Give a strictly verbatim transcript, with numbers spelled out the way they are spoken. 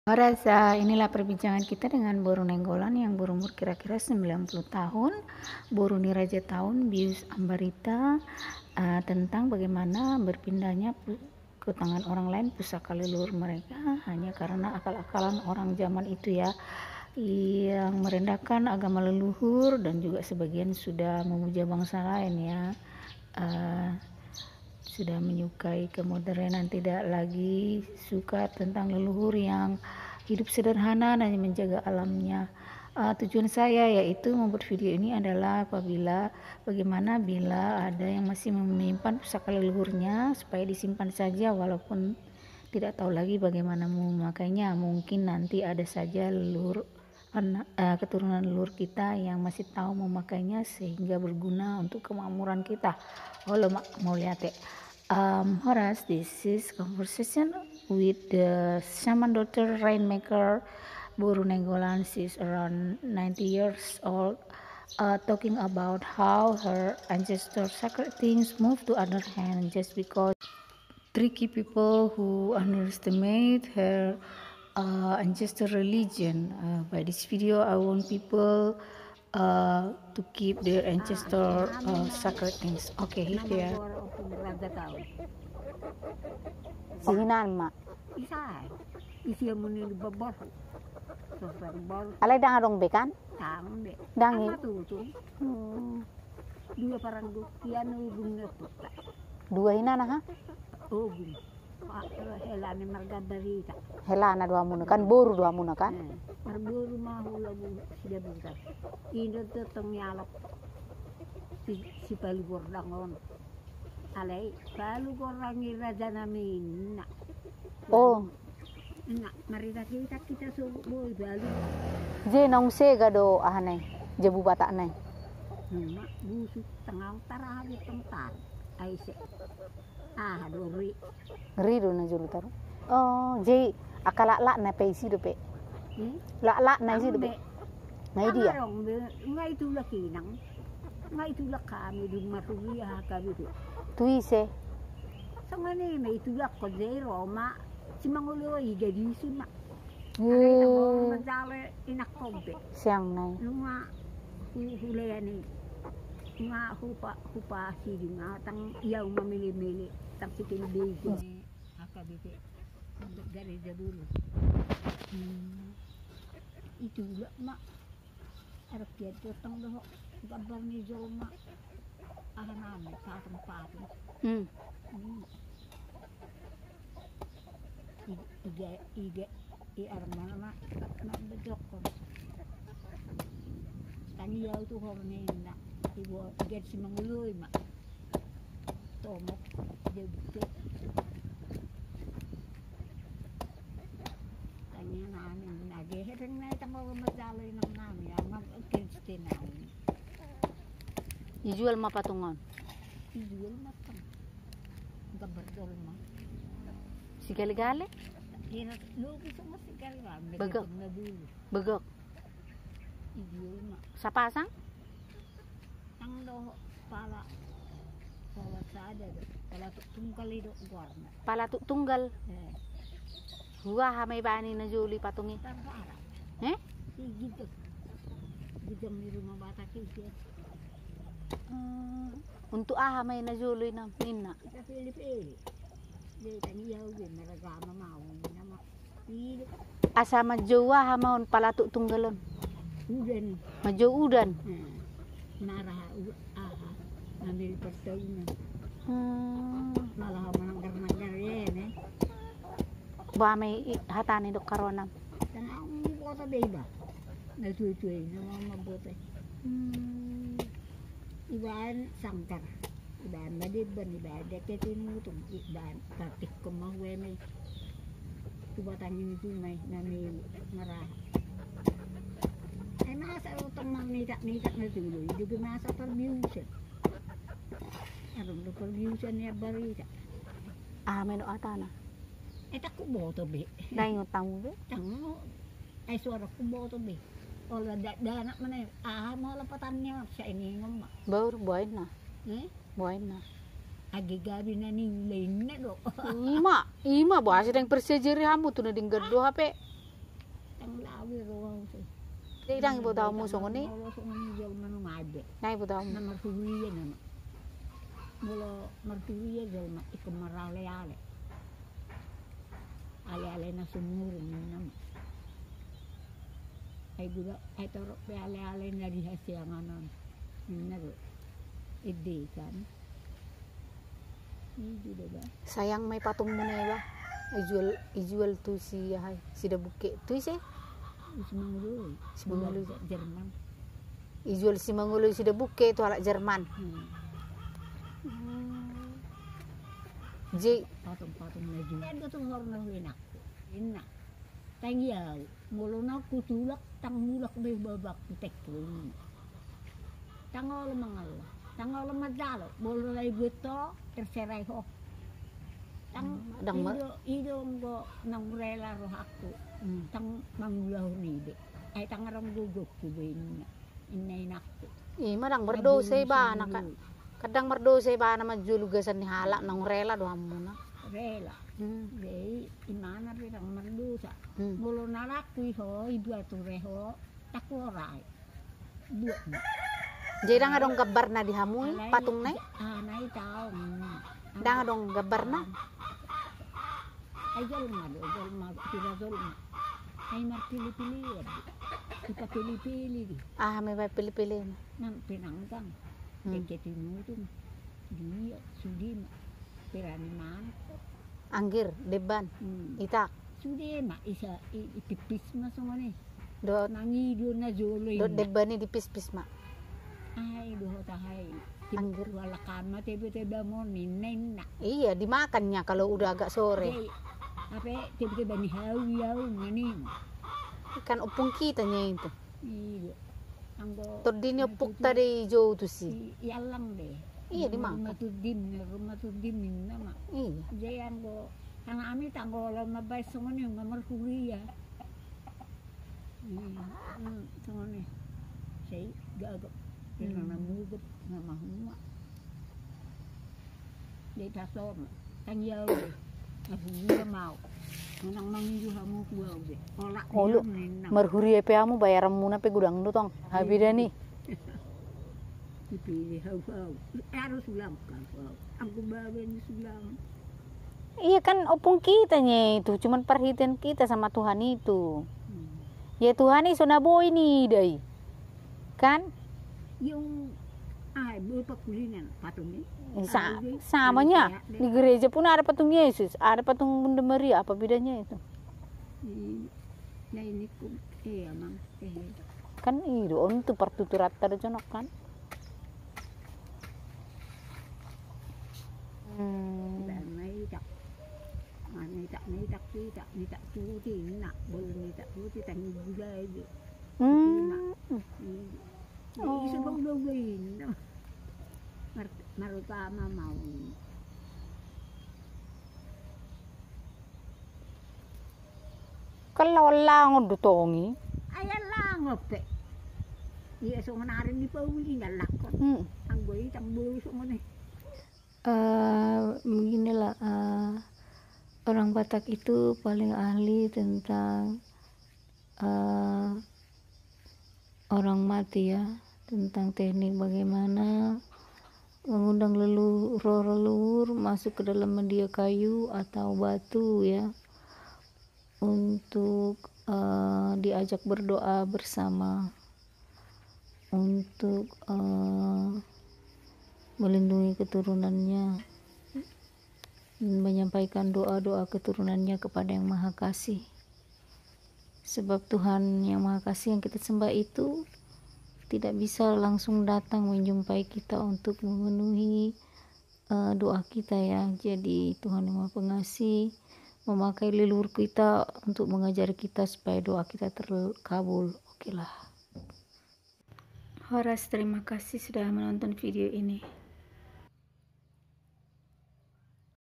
Horas, ah, inilah perbincangan kita dengan Boru Nainggolan yang berumur kira-kira sembilan puluh tahun, boru ni Raja Taun, Bius Ambarita, ah, tentang bagaimana berpindahnya pu-, ke tangan orang lain pusaka leluhur mereka hanya karena akal-akalan orang zaman itu ya, yang merendahkan agama leluhur dan juga sebagian sudah memuja bangsa lain ya. Eh, sudah menyukai kemodernan, tidak lagi suka tentang leluhur yang hidup sederhana dan menjaga alamnya. Eh, tujuan saya yaitu membuat video ini adalah apabila, bagaimana bila ada yang masih menyimpan pusaka leluhurnya, supaya disimpan saja walaupun tidak tahu lagi bagaimana memakainya. Mungkin nanti ada saja leluhur, ana-, eh, keturunan leluhur kita yang masih tahu memakainya sehingga berguna untuk kemakmuran kita. Olo ma, mauliate. Um, Horas, this is conversation with the shaman daughter rainmaker Boru Nainggolan. She's around ninety years old, uh, talking about how her ancestor sacred things move to other hand just because tricky people who underestimate her, uh, ancestor religion. Uh, by this video, I want people, uh, to keep their ancestor, uh, sacred things. Okay, here they are. Si hinan ma. Isa, isi amun ini bobor. Bobor. Alai ndang adong be kan? Ndang be. Ndang i. Ama tutu. Hmm. Dua paranggo, ia na ogung na puta. Dua hinan aha? Ogung. Pa-, hela ni marga Barita. Hela na do hamuna kan, boru do hamuna kan? Eh, marboru ma hula bu-, sida buta. Indo totong yalok. Si, si palu gordang on. Alai, palu gordang i raja nami inna. Oh. Inna, marita-rita kita so boi balu. Je naung sega do aha nai, jabu Batak nai. Numa, busuk, tangah utara, habis tentang. Aise. Ah, do ri. Ri do na jolo taru. Oh, je, angka laklak na pe isi do pe. Hmm? Laklak na isi do pe. Ngai dia. Ngai tulak inang. Ngai tulak hami di marhulia hakabitu. Tu ise? Sangani ma i tulak ko je ro ma. Simangoloi jadi isi ma. Alai tang bolo manjalo inangkon pe. Siang nai. Nunga hu-, hulean i. Nunga hupa-, hupasiding, ah, tang ia uma mele-mele. Tang sikin bego. Hakabitu. Gareja dulu. Hmm. I tulak ma. Arep ia totong dohot gambar ni jolma. Aha nami, patung-patung. Hmm. Hmm. I-, iga, iga, i armana ma, ma bedokkon. Tang ia tu hor ni inna. Ibo, iga si mangului ma. Tomok, jebte. Tang ia nami, na gehereng nai tang olo manjalo inang nami, ama Kristen au. Dijual ma patung on? Dijual ma tang. Gambar jolma. Sigale-gale? Hira, luki sama sigale-gale. Begok. Begok. Dijual ma. Sapasang? Tang do pala, pala sada do, pala tuk tunggal i do goarna. Pala tuk tunggal? Eh. Huaha ma ibana na jolo i patung i? Tarpara. Eh? I gijang. Gijang ni Rumah Batak i dia. Hmm. Untuk aha ma i na jolo i na, ninna? Kita pilih-pilih. Jadi tani ia udah meragama mau, nama. Asa manjou aha ma on pala tuk tunggal on? Udan. Manjou udan? Hmm. Mara u-, aha, ambil pertaunan. Hmm. Malah mananggar-nanggar ya, ne. Ba me i-, hatani dok karonam. Tang au ni bota be iba. Na tuai-tuai, na mama bota. Hmm. Iba an sangkar. Ibaen ma deban, ibaen deket i mutung, ibaen patik koma hueme. Tu batang i tu mai, nami mara. Ai masa do tong marnitak-nitak na tulo, i do ge masa parbiusan. Adong do parbiusan ni Ambarita. Aha ma i do hatana? Eh, tang huboto be. Nda ingot hamu be? Tang, ai suara huboto be. Olo da-, dakdanak ma na i, aha ma olo patanna on, sai ningon ma. Baru boain na. Eh? Boain na. Age gabe na niula inna do. Ima, ima, boasa dang persejeri hamu tu na denggan do hape. Ndang laho be roha muse. Jadi ndang diboto hamu songon i? Molo songon i jolma nunga be. Ndang diboto hamu? Na marhuria nama. Molo marhuria jolma ingkon maraleale. Aleale na sumurung nama. Ai gula, ai torop pe aleale na di hasiangan on. Ninna do. Ende kan. Ido do ba. Sayang ma i patungmuna i ba. Ijual, ijual tu si aha i, Sidabukke. Tu ise? Simangoloi. Simangoloi. Jerman. Ijual Simangoloi Sidabukke tu halak Jerman. Hmm. Hmm. Jadi patung-patung na juga. Ende tu horna huenakku. Inna. Tangi au. Molo naung hutulak, ndang mulak be babakku, tengko i. Ndang olo mangalo, ndang olo manjalo, molo na dibuat ho, terserah ho. Ndang, hmm, ndang ma- ido, ido anggo naung rela rohangku. Hmm. Ndang mangulahon i be. Ai ndang adong gogongku be ninna. Inna inangku. I ma ndang mardosa ibana kan. Ndang mardosa ibana manjolo gasan ni halak, naung rela do hamuna. Rela. Hmm. Jadi imana pe ndang mardosa. Hmm. Molo na laku i ho, ibuat ture ho, takuorai. Buat. Jadi ndang adong gambarna di hamu i, patung na i? Ah, na i tahu. Ndang adong gambarna? Ai jolma do, jolma, pira jolma. Ai marpilipili, ipapilipili di. Ah, me marpilipili. Nang penanggang. Hmm. Dengke tinutung. Dia, sude ma. Pira ni mangko. Anggir, deban. Hmm. Itak. Sude ma, isa, i, ipipis ma songon i. Dot. Mangido na jolo i. Dot deban i dipispis ma. Ai dohot aha i. Anggir. Walak ama tebe-tebe amon ninna inna. Iya, dimakannya kalau udah agak sore. Jadi, apa, tebe-tebe ni hau, hau, maning. Kan ompung kita nya itu. Iya. Anggo tondi ni ompungta do i jou tusi. I, i allang be. Iya, dimakan. Rumah tundi, rumah tundi ninna ma. Iya. Jadi anggo, kan hami tanggo olo mambaen songon i, nunga marhuria. Hmm, hmm, songon i. Sai gagap. Ina na mugap, na mahua. Di tasom. Tangi au be. Aku dia mau. Menang mangido hamu ku au be. Olak olo, ninna. Marhuria pe hamu, bayaranmuna pe godang do tong. Habida ni. Dipilih hau-hau. Harus ulang kan hau. Angku babe ni sulang. Iya kan, ompung kita nya itu, cuman parhitean kita sama Tuhan itu. Hmm. Ya Tuhan i so na boi ni dai. Kan? Yung, ah, boi pakulinan patung i. Eh, sa-, sama nya. Di gereja pun ada patung Yesus, ada patung Bunda Maria, apa bedanya itu? Di, nah ini ku, eh, amang, eh. Kan i do on tu partuturanta do jonok kan. Hmm. Dan na itak. Ah, na itak, na itak, itak, itak tuti, na, bolu na itak tuti, tangi gula aja. Hmm. Itak. Hmm. Oh. Iso bau bau ini, no. Mar-, marutama mau. Kan lawan langon do tong i. Ai langon pe. Iya, songon ari ni pauli na lakon. Hmm. Anggo i tambolu songon i. Eh, beginilah, eh, orang Batak itu paling ahli tentang, eh, orang mati ya, tentang teknik bagaimana mengundang lelu-, roh leluhur masuk ke dalam mendia kayu atau batu ya, untuk, eh, diajak berdoa bersama, untuk, eh, melindungi keturunannya, menyampaikan doa-doa keturunannya kepada Yang Maha Kasih. Sebab Tuhan Yang Maha Kasih yang kita sembah itu tidak bisa langsung datang menjumpai kita untuk memenuhi, eh, doa kita ya. Jadi Tuhan Yang Maha Pengasih memakai leluhur kita untuk mengajari kita supaya doa kita terkabul. Oke lah. Horas, terima kasih sudah menonton video ini.